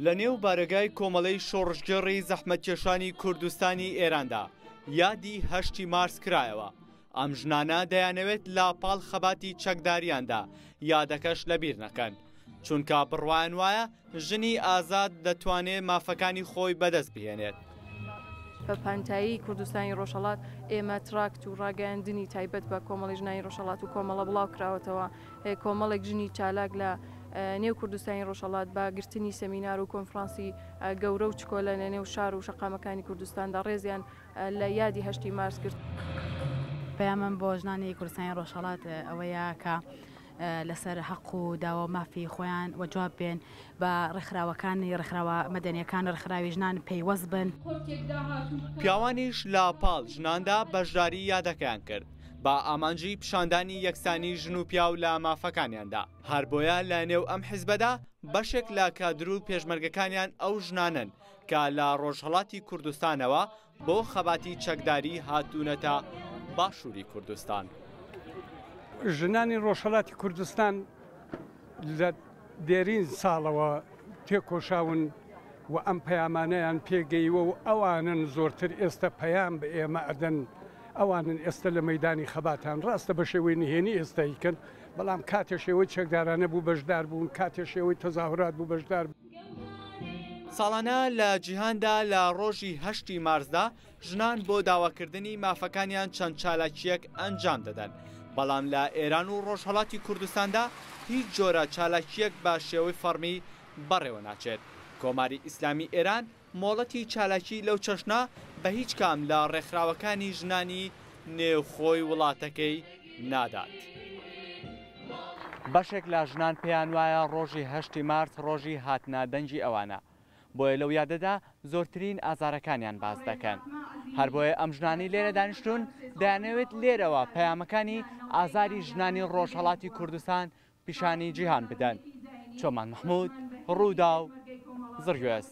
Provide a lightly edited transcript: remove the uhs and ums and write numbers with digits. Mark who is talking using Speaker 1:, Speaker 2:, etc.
Speaker 1: لە نێو بارەگای کۆمەڵەی شۆڕشگێڕی زەحمەتکێشانی کوردستانی ئێراندا یادی هەشتی مارس کرایەوە. ئەم ژنانە دەیانەوێت لە پاڵ خەباتی چەکداریاندا یادەکەش لەبیر نەکەن، چونکە بڕوایان وایە ژنی ئازاد دەتوانێ مافەکانی خۆی بەدەست بهێنێت.
Speaker 2: بە پانتایی کوردستانی ڕۆژهەڵات ئێمە تراکت و ڕاگەیاندنی تایبەت بە کۆمەڵی ژنانی ڕۆژهەڵات و کۆمەڵە بڵاو کراوەتەوە. کۆمەڵێک ژنی چالاک لە نێو کوردستانی ڕۆژهەڵات بە گرتنی سەمینار و کۆنفرانسی گەورە و چکۆلە لە نێو شار و شەقامەکانی کوردستاندا ڕێزیان لە یادی هەشتی مارس گرت.
Speaker 3: پەیامم بۆ ژنانی کوردستانی ڕۆژهەڵات ئەوەیە کە لەسەر هەق و داوا و مافی خۆیان وەجواب بێن، بە ڕێکخراوەکانی ڕێکخراوە مەدەنیەکان ڕێکخراوی ژنان پەیوەست بن.
Speaker 1: پیاوانیش لە پاڵ ژناندا بەشداری یادەکەیان کرد بە ئامانجی پیشاندانی یەکسانی ژن و پیاو لە مافەکانیاندا، هەر بۆیە لە نێو ئەم حیزبەدا بەشێک لە کادر و پێشمەرگەکانیان ئەو ژنانەن کە لە ڕۆژهەڵاتی کوردستانەوە بۆ خەباتی چەکداری هاتوونەتە باشووری کوردستان.
Speaker 4: ژنانی ڕۆژهەڵاتی کوردستان لە دێرین ساڵەوە تێکۆشاون و ئەم پەیامانەیان پێگەیوە و ئەوانن زۆرتر ئێستە پەیام بە ئێمە ئەدەن، ئەوانن ئێستە لە مەیدانی خەباتان، ڕاستە بە شێوەی نهێنی ئێستە ئەیکەن، بەڵام کاتێ شێوەی چەکدارانە بوو بەشدار بوون، کاتێ شێوەی تەزاهورات بوو بەشدار.
Speaker 1: ساڵانە لە جیهاندا لە ڕۆژی هەشتی مارسدا ژنان بۆ داواکردنی مافەکانیان چەند چالاکییەک ئەنجام دەدەن، بەڵام لە ئێران و ڕۆژهەڵاتی کوردستاندا هیچ جۆرە چالاکییەک بە شێوەی فەڕمی بەڕێوە ناچێت. کۆماری ئیسلامی ئێران مۆڵەتی چالاکی لەو چەشنە بە هیچ کام لە ڕێکخراوەکانی ژنانی نێوخۆی وڵاتەکەی نادات. بەشێک لە ژنان پێیان وایە ڕۆژی هەشتی مارس ڕۆژی هاتنە دەنگی ئەوانە، بۆیە لەو یادەدا زۆرترین ئازارەکانیان باس دەکەن. هەر بۆیە ئەم ژنانەی لێرە دانیشتوون دەیانەوێت لێرەوە پەیامەکانی ئازاری ژنانی ڕۆژهەڵاتی کوردستان پیشانی جیهان بدەن. چۆمان مەحمود، ڕووداو، زڕگوێز.